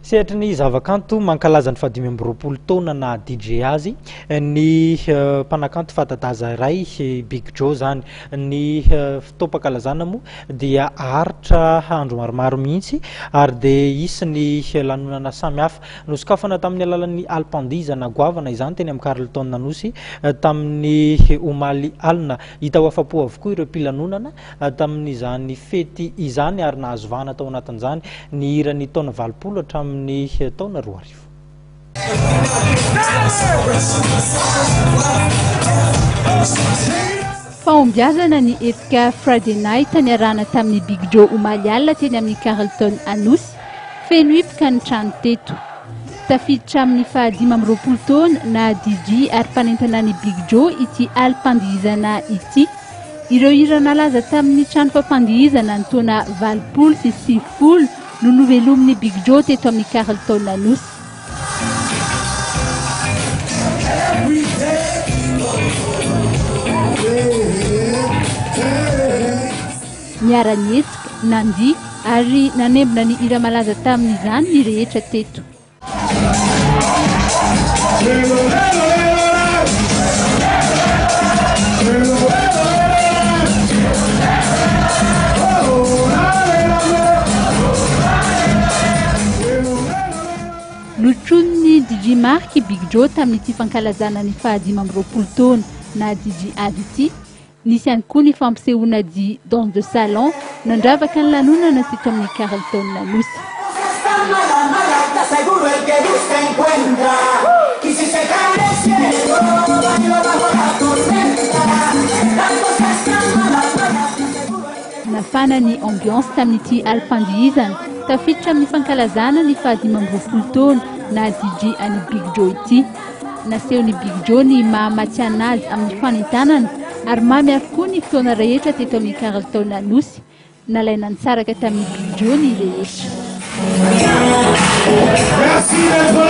Sehatry ny zavakanto mankalaza ny fahadimy amby roapolo taona naha DJ azy ny mpanakanto fanta-daza iray, Big Joe zany. Ny fotoam-pankalazana moa dia haharitra andro maromaro mihitsy ary dia hisy ny lanonana samihafa. Nosokafana tamin'ny alalan'ny alim-pandihizana goavana izany teny amin'ny Carlton Anosy tamin'ny omaly alina. Hita ho afa-po avokoa ireo mpilanonana tamin'izany fety izany ary nahazo vahana tao anatin'izany ny hiran'ny taona 80 hatramin'ny taona 2000. Fahombiazana ny hetsika Friday Night niarahana tamin'ny Big Joe omaly alina teny amin'ny Carlton Anosy. Feno hipoka ny trano teto. Tafiditra amin'ny faha-25 taona naha DJ ary mpanentana ny Big Joe ity alim-pandihizana ity. Ireo hira nalaza tamin'ny trano fampandihizana ny taona 80 sy 90 no novelomin'ny Big Joe teto amin'ny Carlton Anosy. Niara-nihetsika, nandihy ary nanembona ny hira malaza tamin'izany ny rehetra teto. Notronin'ny DJ Marc Big Joe tamin'ity fankalazana ny faha-25 taona naha DJ azy ity. Nisy ihany koa ny fampisehoana dihy danse de salon nandravaka ny lanonana teto amin'ny Carlton Anosy. Nafana ny ambiance tamin'ity alim-pandihizana tafiditra amin'ny fankalazana ny faha-25 taona naha DJ an'i Big Joe ity. Nasehon'i Big Joe ny maha matihanina azy amin'ny fanentanana ary mamy avokoa ny fotoana rehetra teto amin'ny Carlton Anosy. Nalaina nisaraka tamin'i Big Joe ny rehetra. Merci d'être là.